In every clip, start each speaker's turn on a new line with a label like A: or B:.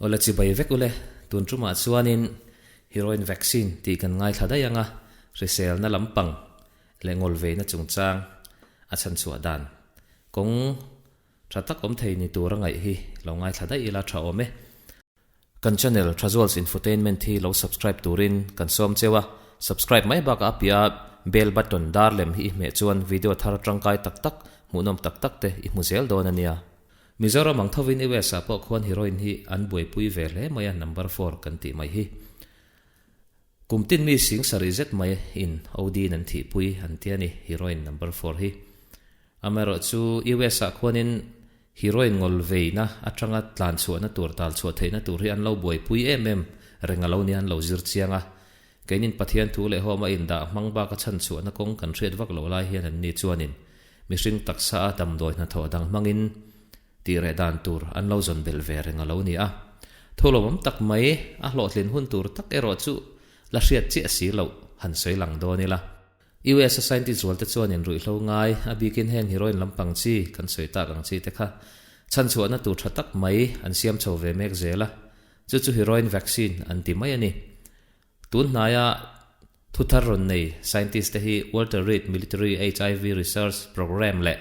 A: Awle chibai vek ule, tun tumah chuanin heroin vaccine tih kan ngaithla daih anga hriselna lampang leh ngawlveina chungchang a chhanchhuah dan kawng tha tak awm thei ni tur a ngaih hi lo ngaithla daih ila tha awm e. Kan channel Thazuals Infotainment hi lo subscribe turin kan sawm cheu a, subscribe mai bakah a piah a bell button dar lem hi i hmeh chuan video thar tangkai tak tak, hmuhnawm tak tak te i hmu zel dawn a nia. Mizoram ang thovin US ah pawh khuan heroin hi an buaipui ve hle mai a, number four kan tih mai hi. Kum tin mi sing sarih zet mai in OD in an thihpui an ti a ni, heroin number four hi. Amaherawhchu US ah khuanin heroin ngawl veina atanga tlan chhuahna tur, tal chhuah theihna tur hi an lo buaipui em em reng a lo nia an lo zir chiang a. Keinin Pathian thu leh hawm a indah hmang baka chhan chhuahna kawng kan hriat vak loh lai hian an ni chuanin mihring taksa a damdawi hnathawh dang hmangin tih reh dan tur an lo zawn belh ve reng a lo ni a. Thulawmawm tak mai a hlawhtlin hun tur tak erawh chu la hriat chiah si loh han sawi lang dawn ila. US a scientist zualte chuanin ruihhlo ngai a bikin heng heroin lampang chi kan sawi tak ang chi te kha chhanchhuahna tur tha tak mai an siam chho ve mek zel a, chu chu heroin vaccine an ti mai a ni. Tun hnaia thu thar rawn nei scientist te hi Walter Reed Military HIV Research Program leh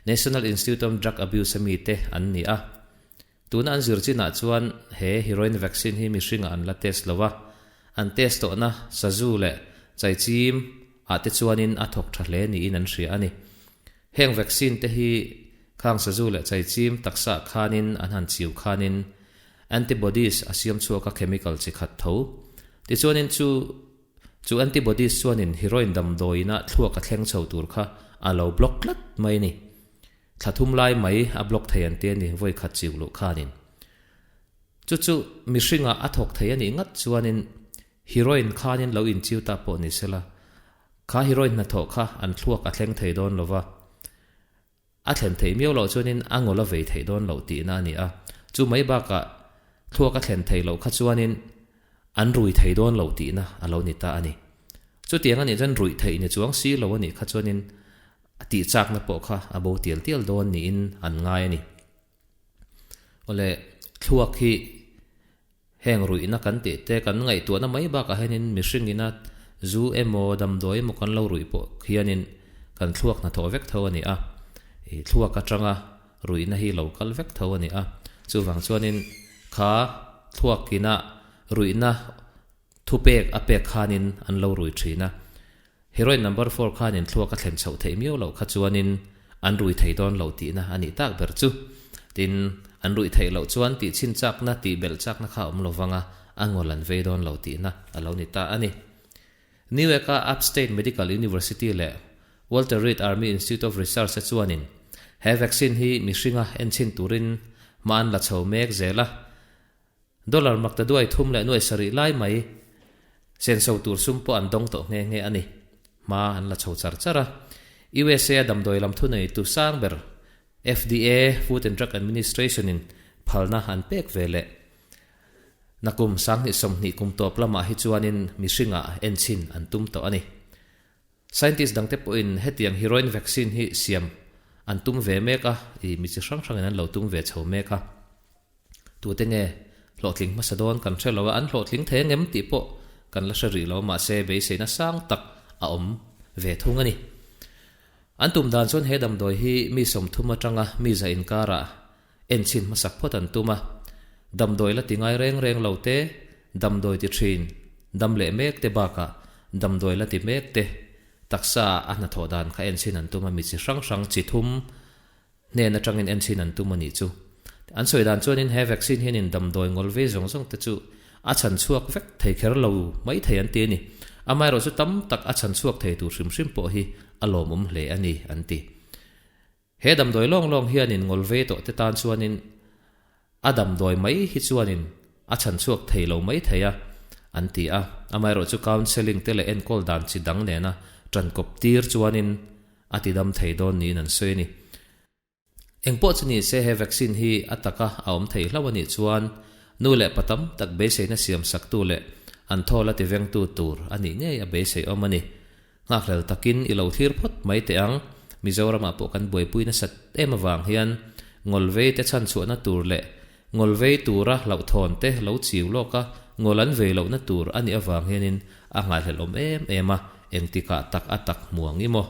A: National Institute of Drug Abuse a mi te an ni a. Tuna an zir chinah chuan he heroin vaccine hi mihringah an la test lo a, an test tawhna sazu leh chaichim ah te chuanin a thawk tha hle niin an hria a ni. Heng vaccine te hi khang sazu leh chaichim taksa khanin an han chiu khanin Antibodies a siam chhuak a chemical chi khat tho. Tichuanin chu chu antibodies chuanin heroin damdawiina thluak a thleng chho tur kha a lo block tlat mai a ni. Thla thum lai mai a block thei an ti a ni vawi khat chiu luh khanin. Chu chu mihringah a thawk thei a nih ngat chuanin heroin khanin lo inchiu ta pawh ni sela kha heroin hnathawh kha an thluak a thleng thei dawn lova. A thlen theih miau loh chuanin a ngawl a vei theih dawn loh tihna a ni a, chu mai bakah thluak a thlen theih loh kha chuanin an rui thei dawn loh tihna a lo ni ta a ni. Chutiang a nih chuan ruih theih ni chuang si lo a nih kha chuanin a tihchakna pawh kha a bo tial tial dawn niin an ngai a ni. Awle, thluak hi heng ruihna kan tih te kan ngaihtuahna mai bakah hianin mihring ina zu emaw damdawi emaw kan lo ruih pawh hianin kan thluak hnathawh vek tho a ni a, ih thluak atanga ruihna hi lo kal vek tho a ni a, chuvang chuanin kha thluak ina ruihna thupek a pek khanin an lo rui thin a, heroin number four khanin thluak a thlen chhoh theih miau loh kha chuanin an rui thei dawn lo tihna a nih tak ber chu. Tin, an ruih theih loh chuan tih chhin chakna, tih belh chakna kha a awm lo vang a, a ngawl an vei dawn lo tihna a lo ni ta a ni. Newark-a Upstate Medical University leh Walter Reed Army Institute of Research-te chuanin he vaccine hi mihringa enchhin turin hma an la chho mek zel a, Dollar maktaduai thum leh nuai sarih lai mai senso tur sum pawh an dawng tawh nghe nghe a ni. Hma an la chho char char a. USA a damdawi lam thuneitu sang ber FDA, Food and Drug Administration, in phalna an pek ve leh. Nakum sanghnih 20 kum tawp lamah hi chuanin mihringah enchhin an tum tawh a ni. Scientist dangte pawhin hetiang heroin vaccine hi siam an tum ve mek a, ih mi chi hrang hrangin an lo tum ve chho mek a. Tute nge hlawhtling hmasa dawn kan hre lo a, an hlawhtling thei angem tih pawh kan la hre rih lo, mahse beiseina sang tak a awm ve thung a ni. An tum dan chuan he damdawi hi mi 30 atanga mi za inkarah enchhin hmasak phawt an tum a, damdawi la ti ngai reng reng lo te, damdawi ti thin, dam leh mek te bakah damdawi la ti mek te taksa a hnathawh dan kha enchhin an tum a, mi chi hrang hrang chi thum Hnen atangin enchhin an tum a nih chu. An sawi dan chuanin he vaccine hianin damdawi ngawl ve zawng zawng te chu a chhan chhuak vek thei kher lo mai thei an ti a ni. Amaherawhchu tam tak a chhan chhuak thei tur hrim hrim pawh hi a lawmawm hle a ni an ti. He damdawi lawng lawng hianin ngawl ve tawh te tan chuanin a damdawi mai hi chuanin a chhan chhuak thei lo mai thei a an ti a. Amaherawhchu counselling te leh enkawl dan chi dang nena tankawp tir chuanin A ti dam thei dawn niin an sawi a ni. Eng pawh chu ni se he vaccine hi a taka a awm thei hlauh a nih chuan nu leh pa tam tak beiseina siam saktu leh an thawl a ti vengtu tur a nih ngei a beisei awm a ni. Nghakhlel takin i lo thlir phawt mai teh ang. Mizoramah pawh kan buaipui nasat em avang hian ngawlvei te chhanchhuahna tur leh. Ngawl vei tura hlauhthawn te lo chiu lawk a, ngawl an vei lohna tur a nih avang hianin a ngaihlelh awm em em a, engtikah tak a tak hmuang i maw?